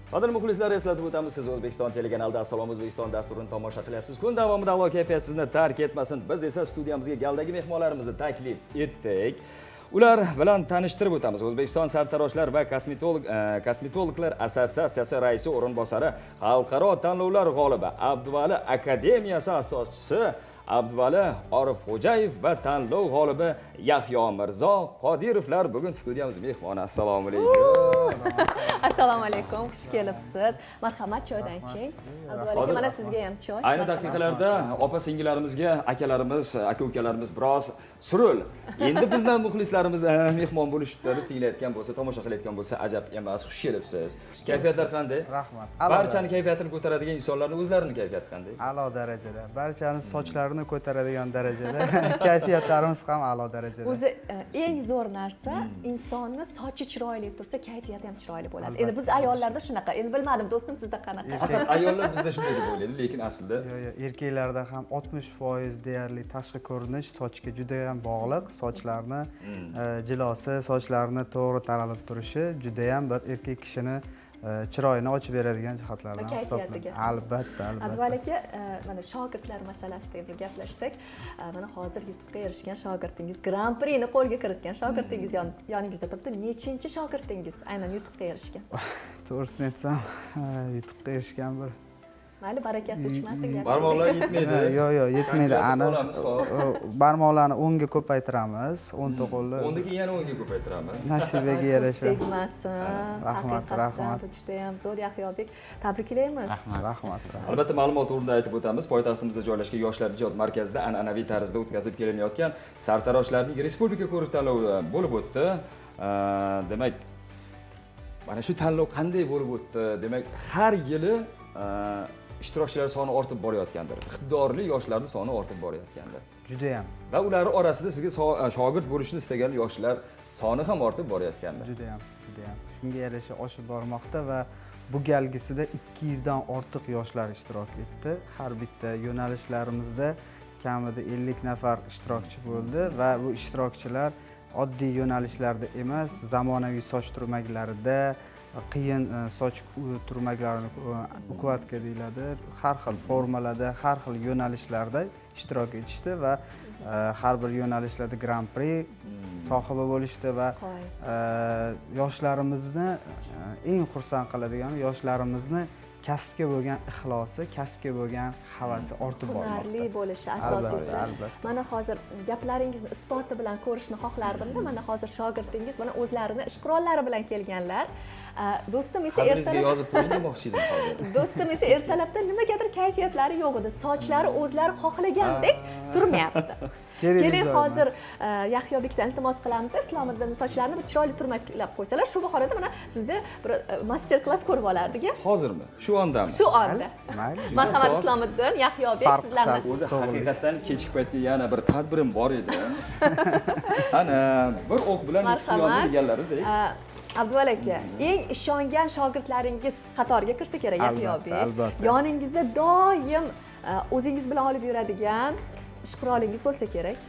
Qadrli muxlislar, eslatib o'tamiz, siz O'zbekiston telekanalida "Assalom, O'zbekiston" dasturini tomosha qilyapsiz. Kun davomida a'lo kayfiyat sizni tark etmasin. Biz esa studiyamizga galdagi mehmonlarimizni taklif ettik. Ular bilan tanishtirib o'tamiz. O'zbekiston sartaroshlar va kosmetologlar assotsiatsiyasi raisi o'rinbosari, xalqaro tanlovlar g'olibi, Abduvali akademiyasi asoschisi Abduvali Orifxo'jayev va tanlov g'olibi Yahyo Mirzo Qodirovlar bugun studiyamiz mehmoni. Assalomu alaykum. Assalomu alaykum, xush kelibsiz. Marhamat, choydan iching. Abduvali aka, mana sizga ham choy. Ayni Marhamat. daqiqalarda opa singillarimizga akalarimiz, aka ukalarimiz biroz surul. Endi bizni muxlislarimiz mehmon bo'lishibdi deb tinglayotgan bo'lsa, tomosha qilayotgan bo'lsa, ajab emas. Xush kelibsiz. Kayfiyatlar qanday? Rahmat. Barchani kayfiyatini ko'taradigan insonlarni o'zlarini kayfiyati qanday? A'lo darajada. Barchani sochlarini ko'taradigan darajada. Kayfiyatlarimiz ham a'lo darajada. O'zi eng zo'r narsa, insonni sochi chiroyli tursa, kayfiyati ham chiroyli bo'ladi. Endi biz ayollarda shunaqa. Endi bilmadim, do'stim, sizda qanaqa? Faqat ayollar bizda shunday deb o'ylaydi, lekin aslida Yo'q, erkaklarda ham 60% deyarli tashqi ko'rinish sochga juda ham bog'liq. Sochlarni jilosi, sochlarni to'g'ri taralib turishi juda ham bir erkak kishini chiroyini ochib beradigan jihatlardan Va kayfiyatiga. hisoblanadi. Albatta, albatta. Abduvali aka, mana shogirdlar masalasida endi gaplashsak, mana hozir yutuqqa erishgan shogirdingiz, Gran Prini qo'lga kiritgan shogirdingiz yoningizda turibdi. Nechinchi shogirdingiz aynan yutuqqa erishgan? To'g'risini aytsam, yutuqqa erishgan bir Mayli, barakasi uchmasin gap. Barmoqlar yetmaydi. Yo'q, yetmaydi. Kalkulyator Aniq. olamiz, xo'p. Barmoqlarni 10 ga ko'paytiramiz, 10 ta qo'lni. 10 dan keyin yana 10 ga ko'paytiramiz. Nasibaga Ko'z yarasha. tegmasin. Rahmat, Haqiqatdan rahmat. bu judayam zo'r, Yahyobek. Tabriklaymiz. Rahmat, rahmat. Albatta, ma'lumot o'rnida aytib o'tamiz, poytaxtimizda joylashgan Yoshlar ijod markazida an'anaviy tarzda o'tkazib kelinayotgan sartaroshlarning respublika ko'rik tanlovi bo'lib o'tdi. Demak, mana shu tanlov qanday bo'lib o'tdi? Demak, har yili ishtirokchilar soni ortib borayotgandir, iqtidorli yoshlarni soni ortib borayotgandir Judayam. va ular orasida sizga shogird bo'lishni istagan yoshlar soni ham ortib borayotgandir. Judayam, judayam. Shunga yarasha oshib bormoqda va bu galgisida 200 dan ortiq yoshlar ishtirok etdi. Har bitta yo'nalishlarimizda kamida 50 nafar ishtirokchi bo'ldi va bu ishtirokchilar oddiy yo'nalishlarda emas, zamonaviy soch turmaklarida, qiyin soch turmaklarini, укладка deyiladi, har xil formalarda, har xil yo'nalishlarda ishtirok etishdi va har bir yo'nalishlarda Gran Pri sohibi bo'lishdi va Qoyil. Yoshlarimizni eng xursand qiladigani, yoshlarimizni kasbga bo'lgan ixlosi, kasbga bo'lgan havasi ortib Hunarli bormoqda. bo'lishi Albatta, asosiysi. Albatta. Mana hozir gaplaringizni isboti bilan ko'rishni xohlardimda. Mana hozir shogirdingiz mana o'zlarini ish qurollari bilan kelganlar. Do'stim esa Qabringizga ertalab yozib qo'ying demoqchi edim hozir. Do'stim esa ertalabdan nimagadir kayfiyatlari yo'q edi. Sochlari o'zlari xohlagandek turmayapti. Kerakli Keling, joy hozir emas. Yahyobekdan iltimos qilamizda, Islomiddin sochlarini bir chiroyli turmaklab qo'ysalar, shu bahonada mana sizda bir master klass ko'rib olardik a? Hozirmi, shu ondami? Shu onda. Mayli. Marhamat, Soz. Islomiddin, Yahyobek, Farq sizlarni. sal. O'zi To'g'ri. haqiqatdan kechki paytga yana bir tadbirim bor edi. Ana bir o'q bilan ikki quyon Marhamat. deganlaridek. Abduvali aka, eng ishongan shogirdlaringiz qatoriga kirsa kerak Albatta, Yahyobek. Albatta. Yoningizda doim o'zingiz bilan olib yuradigan ish qurolingiz bo'lsa kerak.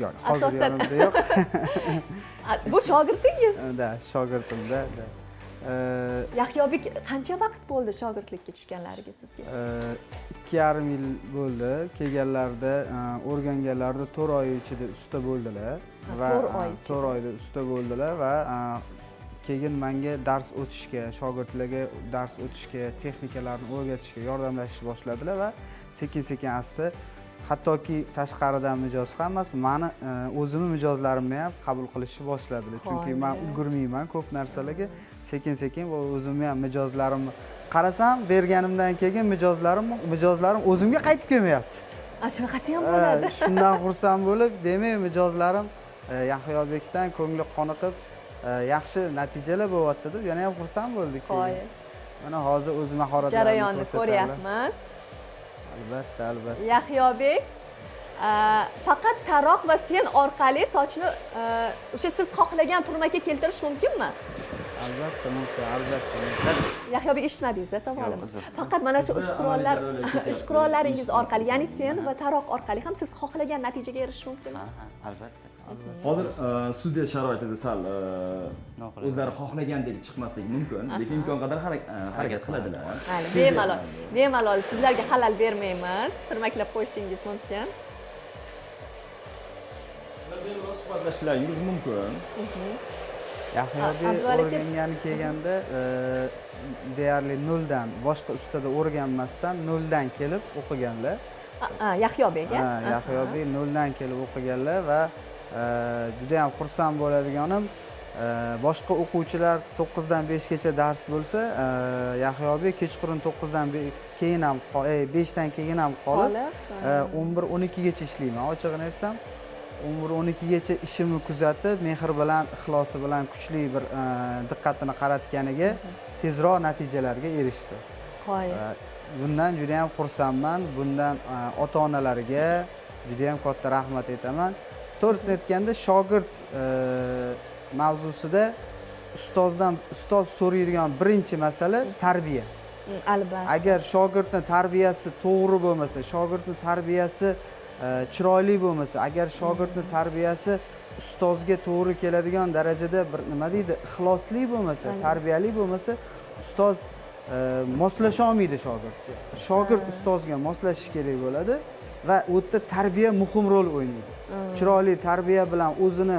Yo'q, hozir yonimda yo'q. Bu shogirdingiz. Да, shogirdimda, да. Yahyobek, qancha vaqt bo'ldi shogirdlikka tushganlariga sizga? 2,5 yil bo'ldi. Kelganlarida, o'rganganlarida 4 oy ichida usta bo'ldilar va 4 oy ichida. 4 oyda usta bo'ldilar va keyin manga dars o'tishga, shogirdlarga dars o'tishga, texnikalarni o'rgatishga yordamlashishni boshladilar va sekin sekin asta, hattoki tashqaridan mijoz ham emas, mani o'zimni mijozlarimni ham qabul qilishni boshladilar, chunki man Qoyil. ulgurmayman ko'p narsalarga. Sekin sekin va o'zimni ham mijozlarimni qarasam, berganimdan keyin mijozlarim o'zimga qaytib kelmayapti. A, shunaqasi ham bo'ladi. Shundan xursand bo'lib, demak, mijozlarim Yahyobekdan ko'ngli qoniqib, yaxshi natijalar bo'lyapti deb yana ham xursand bo'ldik keyin. Qoyil. Mana hozir o'z mahoratlarini Jarayonni ko'rsatadilar. ko'ryapmiz. Albatta, albatta. Yahyobek, faqat taroq va fen orqali sochni o'sha siz xohlagan turmakka keltirish mumkinmi? Albatta mumkin, albatta mumkin. Yahyobek, eshitmadingiz savolimni? Yo'q, uzr. Faqat mana shu Bizda ish qurollar, amaliy jarayonlar ketyapti. ish qurollaringiz orqali, ya'ni fen va taroq orqali ham siz xohlagan natijaga erishish mumkinmi? Ha, albatta. Hozir studiya sharoitida sal Noqulay. o'zlari xohlagandek chiqmasligi mumkin, lekin imkon qadar harakat qiladilar. Mayli, bemalol, bemalol, sizlarga xalal bermaymiz, turmaklab qo'yishingiz mumkin. Bemalol suhbatlashishlaringiz mumkin. Yahyobek Abduvali aka- o'rgangani kelganda deyarli noldan, boshqa ustada o'rganmasdan noldan kelib o'qiganlar. Yahyobek? Ha, Yahyobek noldan kelib o'qiganlar va juda ham xursand bo'ladiganim, boshqa o'quvchilar 9dan 5gacha dars bo'lsa, Yahyobek kechqurun 9dan keyin ham 5dan keyin ham qolib, Qolib, 11 12gacha ishlayman. Ochig'ini aytsam, 11 12gacha ishimni kuzatib, mehr bilan, ixlosi bilan kuchli bir diqqatini qaratganiga tezroq natijalarga erishdi. Qoyil. Bundan juda ham xursandman. Bundan ota-onalariga juda ham katta rahmat aytaman. To'g'risini aytganda, shogird mavzusida ustozdan ustoz so'raydigan birinchi masala tarbiya. Albatta. Agar shogirdni tarbiyasi to'g'ri bo'lmasa, shogirdni tarbiyasi chiroyli bo'lmasa, agar shogirdni tarbiyasi ustozga to'g'ri keladigan darajada bir nima deydi, ixlosli bo'lmasa, tarbiyali bo'lmasa, ustoz moslasha olmaydi shogirdga. Shogird ustozga moslashishi kerak bo'ladi va u yerda tarbiya muhim rol o'ynaydi. Chiroyli tarbiya bilan o'zini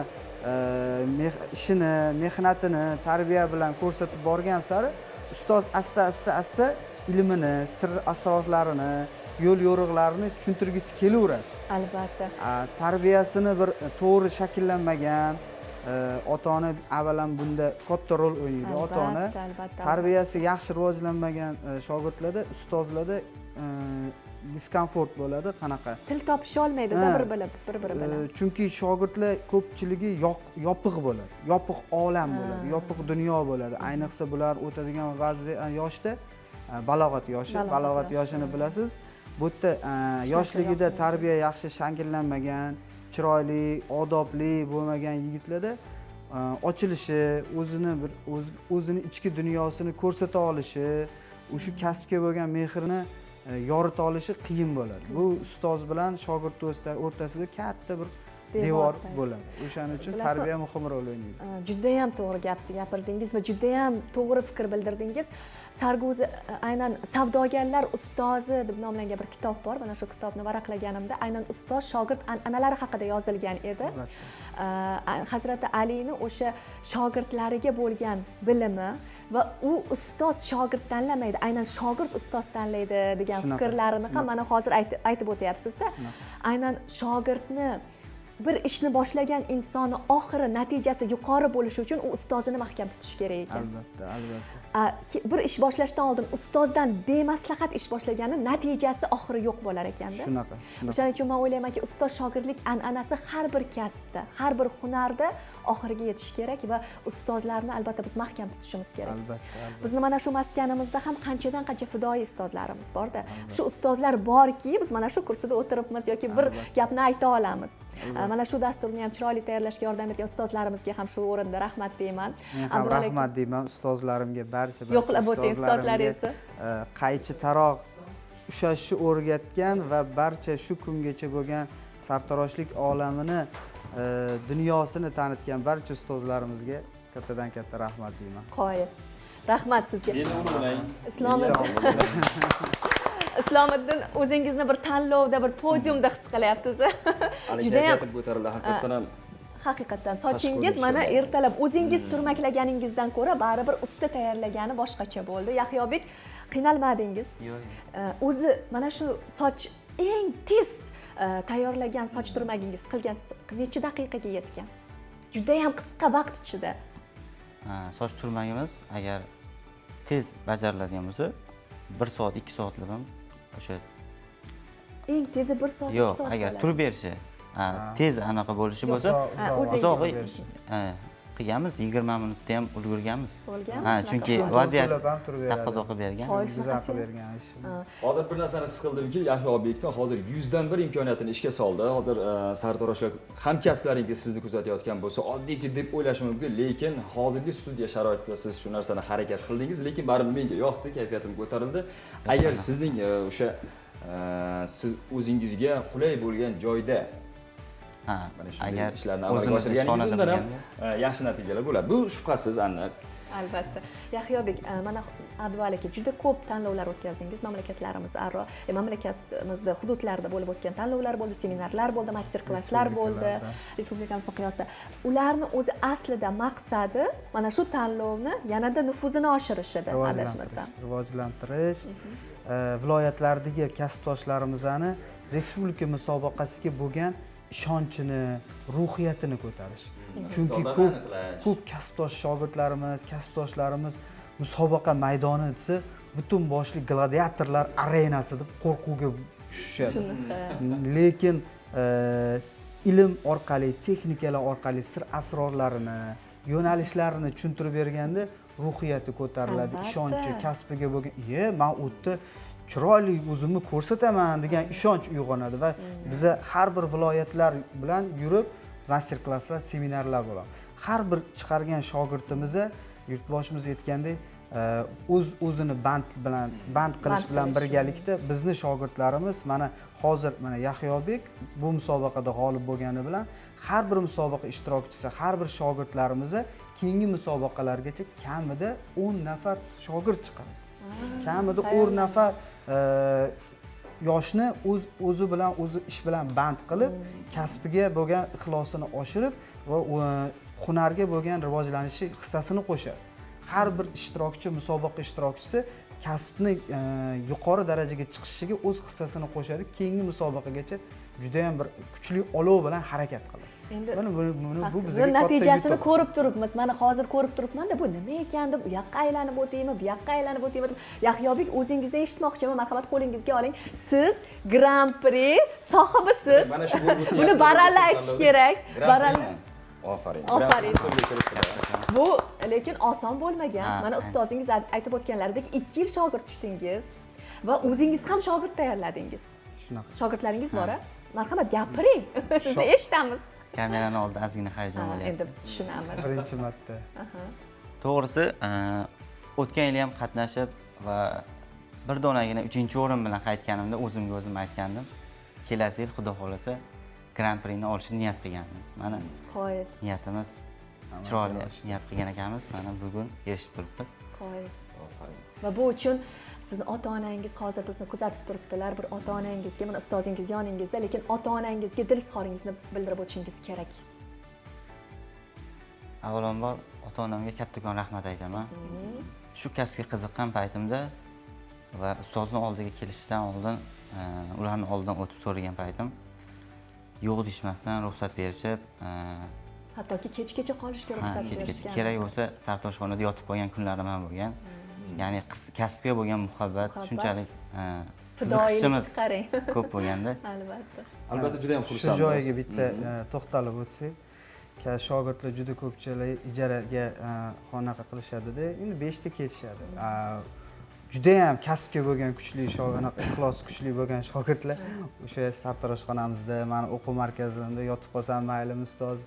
ishini, mehnatini tarbiya bilan ko'rsatib borgan sari ustoz asta asta asta ilmini, sir asrorlarini, yo'l yo'riqlarini tushuntirgisi kelaveradi. Albatta. Tarbiyasini bir to'g'ri shakllanmagan ota-ona avvalan bunda katta rol o'ynaydi. Ota-ona Albatta. tarbiyasi yaxshi rivojlanmagan shogirdlarda, ustozlarda diskomfort bo'ladi. Qanaqa? Til topisha olmaydida bir-biri bilan. Chunki shogirdlar ko'pchiligi yopiq bo'ladi, yopiq olam bo'ladi, yopiq dunyo bo'ladi. Ayniqsa bular o'tadigan yoshda, balog'at yoshi, Balog'at balog'at yoshi. yoshini bilasiz. Bu yerda narsa yoshligida yoqmaydi. tarbiya yaxshi shakllanmagan, chiroyli, odobli bo'lmagan yigitlarda ochilishi, o'zini bir o'zini ichki dunyosini ko'rsata olishi, o'sha kasbga bo'lgan mehrini yorita olishi qiyin bo'ladi. Bu ustoz bilan shogird o'rtasida katta bir Devor devor paydo. bo'ladi. O'shaning uchun Bilasiz, tarbiya muhim rol o'ynaydi. Judayam to'g'ri gapni gapirdingiz va judayam to'g'ri fikr bildirdingiz. Sargo'zi, aynan savdogarlar ustozi deb nomlangan bir kitob bor. Mana shu kitobni varaqlaganimda aynan ustoz shogird an'analari haqida yozilgan edi. Hazrati Alini o'sha shogirdlariga bo'lgan bilimi va u ustoz shogird tanlamaydi, aynan shogird ustoz tanlaydi degan fikrlarini ham mana hozir aytib o'tyapsizda. Aynan shogirdni bir ishni boshlagan insonni oxiri natijasi yuqori bo'lishi uchun u ustozini mahkam tutishi kerak ekan. Albatta, albatta. Bir ish boshlashdan oldin ustozdan bemaslahat ish boshlagani natijasi oxiri yo'q bo'lar ekanda. Shunaqa, shunaqa. O'shaning uchun men o'ylaymanki, ustoz shogirdlik an'anasi har bir kasbda, har bir hunarda oxiriga yetishi kerak va ustozlarni albatta biz mahkam tutishimiz kerak. Albatta, albatta. Bizni mana shu maskanimizda ham qanchadan qancha fidoyi ustozlarimiz borda. Shu ustozlar borki, biz mana shu kursida o'tiribmiz yoki bir gapni ayta olamiz. Mana shu dasturni ham chiroyli tayyorlashga yordam bergan ustozlarimizga ham shu o'rinda rahmat deyman. Men ham Abdulla aka- rahmat deyman ustozlarimga, barcha Yo'qlab o'ting ustozlarimga, ustozlaringizni. Qaychi taroq ushlashni o'rgatgan va barcha shu kungacha bo'lgan sartaroshlik olamini, dunyosini tanitgan barcha ustozlarimizga kattadan katta rahmat deyman. Qoyil. Rahmat sizga. Meni ulug'lang. Islomiddin. Islomiddin, o'zingizni bir tanlovda, bir podiumda his qilyapsiz. Juda Judayam ham ko'tarildi haqiqatdan ham. Haqiqatdan Tashqi sochingiz mana ko'rinishi. ertalab o'zingiz turmaklaganingizdan ko'ra baribir usta tayyorlagani boshqacha bo'ldi. Yahyobek, qiynalmadingiz? Yo'q, yo'q. O'zi mana shu soch eng tez tayyorlagan soch turmagingiz qilgan necha daqiqaga yetgan? Juda ham qisqa vaqt ichida. Ha, soch turmagimiz agar tez bajariladigan bo'lsa, 1 soat, 2 soatlab ham o'sha Eng tezi 1 soat, 2 Yo'q, soat agar bo'ladi. turib berishi, ha, tez anaqa bo'lishi bo'lsa, Ha, o'zingiz. uzog'i, ha, qilganmiz, 20 minutda ham ulgurganmiz. Bo'lganmi Ha, shunaqa? chunki To'lab vaziyat ham turib beradi. taqozo qilib bergan. Qoyil Güzel shunaqasi. qilib bergan ishni. Hozir bir narsani his qildimki, Yahyobekni hozir 100dan 1 imkoniyatini ishga soldi. Hozir sartaroshlar hamkasblaringiz sizni kuzatayotgan bo'lsa, oddiyki deb o'ylashi mumkin, lekin hozirgi studiya sharoitida siz shu narsani harakat qildingiz, lekin baribir menga yoqdi, kayfiyatim ko'tarildi. Agar sizning o'sha siz o'zingizga qulay bo'lgan joyda Ha, Mana shunday agar ishlarni amalga o'zimiz oshirganingizda ishxonada undan ham bo'lganda. yaxshi natijalar bo'ladi. Bu shubhasiz, aniq. Albatta. Yahyobek, mana Abduvali aka, juda ko'p tanlovlar o'tkazdingiz mamlakatlarimiz aro, mamlakatimizda hududlarida bo'lib o'tgan tanlovlar bo'ldi, seminarlar bo'ldi, master klasslar bo'ldi respublikamiz miqyosida. Ularni o'zi aslida maqsadi mana shu tanlovni yanada nufuzini oshirish edi, adashmasam. Rivojlantirish, viloyatlardagi kasbdoshlarimizni respublika musobaqasiga bo'lgan ishonchini, ruhiyatini ko'tarish. Chunki Iqtidorlarni aniqlash. Ko'p kasbdosh shogirdlarimiz, kasbdoshlarimiz musobaqa maydoni desa, butun boshli gladiatorlar arenasi deb qo'rquvga tushishadi. Shunaqa. Lekin ilm orqali, texnikalar orqali sir asrorlarini, yo'nalishlarini tushuntirib berganda ruhiyati ko'tariladi, ishonchi, kasbiga bo'lgan, "Iye, man u yerda chiroyli o'zimni ko'rsataman" degan ishonch uyg'onadi va biza har bir viloyatlar bilan yurib master klasslar, seminarlar bo'ladi. Har bir chiqargan shogirdimizni yurtboshimiz aytgandek, o'z o'zini band bilan band qilish Band bilan qilish. Birgalikda bizni shogirdlarimiz mana hozir mana Yahyobek bu musobaqada g'olib bo'lgani bilan har bir musobaqa ishtirokchisi, har bir shogirdlarimizni keyingi musobaqalargacha kamida 10 nafar shogird chiqadi. Kamida 10 Tayyorlanadi. Nafar yoshni o'z o'zi bilan o'zi ish bilan band qilib, kasbiga bo'lgan ixlosini oshirib va hunarga bo'lgan rivojlanishi hissasini qo'shadi. Har bir ishtirokchi, musobaqa ishtirokchisi kasbni yuqori darajaga chiqishiga o'z hissasini qo'shadi, keyingi musobaqagacha judayam bir kuchli olov bilan harakat qiladi. Endi Mana buni bu buni bizga katta natijasini yutuq. Ko'rib turibmiz. Mana hozir ko'rib turibmanda, bu nima ekan deb u yoqqa aylanib o'taymi, bu yoqqa aylanib o'taymi deb. Yahyobek, o'zingizdan eshitmoqchiman, marhamat, qo'lingizga oling. Siz Gran Pri sohibisiz. Mana shu bo'lib o'tgan Buni baralla aytish kerak. Gran Baralla. Primi? Ofarin. Ofarin. Gran Prini qo'lga kiritdilar. Bu lekin oson bo'lmagan. Mana ustozingiz aytib o'tganlaridek, 2 yil shogird tutdingiz va o'zingiz ham shogird tayyorladingiz. Shunaqa. Shogirdlaringiz bor a? Marhamat, gapiring, sizni eshitamiz. Kamerani oldida ozgina hayajon bo'lyapti. Endi tushunamiz. Birinchi marta. To'g'risi, o'tgan yili ham qatnashib va bir donagina uchinchi o'rin bilan qaytganimda o'zimga o'zim aytgandim, kelasi yil xudo xohlasa Gran Prini olishni niyat qilgandim. Mana Qoyil. niyatimiz chiroyli niyat qilgan ekanmiz, mana bugun erishib turibmiz. Qoyil. Ofarin. Va bu uchun sizni ota onangiz hozir bizni kuzatib turibdilar. Bir ota onangizga, mana ustozingiz yoningizda, lekin ota onangizga dil izhoringizni bildirib o'tishingiz kerak. Avvalambor ota onamga kattakon rahmat aytaman. Shu kasbga qiziqqan paytimda va ustozni oldiga kelishdan oldin ularni oldidan o'tib so'ragan paytim yo'q deyishmasdan ruxsat berishib, Hattoki kechgacha qolishga ha, ruxsat kechgacha berishgan. Kerak bo'lsa sartaroshxonada yotib qolgan kunlarim ham bo'lgan. Ya'ni kasbga bo'lgan muhabbat Muhabbat. shunchalik Fidoyilik, qiziqishimiz qarang. Ko'p bo'lganda. Albatta. Albatta, juda ham Shu xursandmiz. joyiga bitta to'xtalib o'tsak, shogirdlar juda ko'pchilik ijaraga xonaqa qilishadida, endi 5 ta ketishadi. Judayam kasbga bo'lgan kuchli, anaqa ixlosi kuchli bo'lgan shogirdlar o'sha sartaroshxonamizda, mani o'quv markazimda yotib qolsam maylimi, ustoz?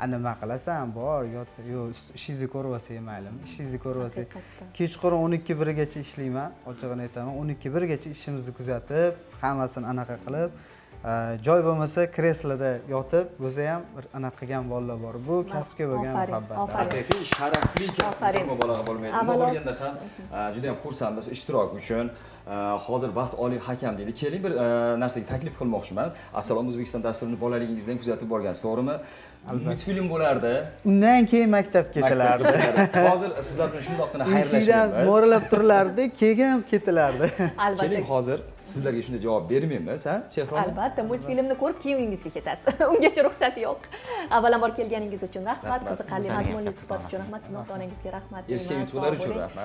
A, nima qilasan, bor yotsa, yo'q, ishingizni ko'rib olsak maylimi, ishingizni ko'rib olsak. Kechqurun 12-1 gacha ishlayman, ochig'ini aytaman, 12-1 gacha ishimizni kuzatib, hammasini anaqa qilib, joy bo'lmasa kresloda yotib bo'lsa ham bir anaqa qilgan bolalar bor. Bu kasbga bo'lgan Ofarin, muhabbat. Ofarin. Haqiqiy sharafli kasb Ofarin. desam mubolag'a bo'lmaydi. Nima Avvalo- bo'lganda ham juda ham xursandmiz ishtirok uchun. Hozir vaqt oliy hakam deydi. Keling, bir narsaga taklif qilmoqchiman. Assalom O'zbekiston dasturini bolaligingizdan kuzatib borgansiz, to'g'rimi? Multfilm bo'lardi. Undan keyin maktabga ketilardi. Maktabga. Hozir sizlar bilan shundoqqina Eshikdan xayrlashmaymiz. mo'ralab turilardi, keyin ketilardi. Albatta. Keling, hozir sizlarga shunday javob bermaymiz, ha, Chehron? Albatta, multfilmni ko'rib keyin uyingizga ketasiz. Ungacha ruxsat yo'q. Avvalambor kelganingiz uchun rahmat, Rahmat. qiziqarli Sizlarga mazmunli katta suhbat uchun rahmat. rahmat, sizni ota onangizga rahmat Erishgan deyman. yutuqlar Sog' uchun bo'ling. rahmat.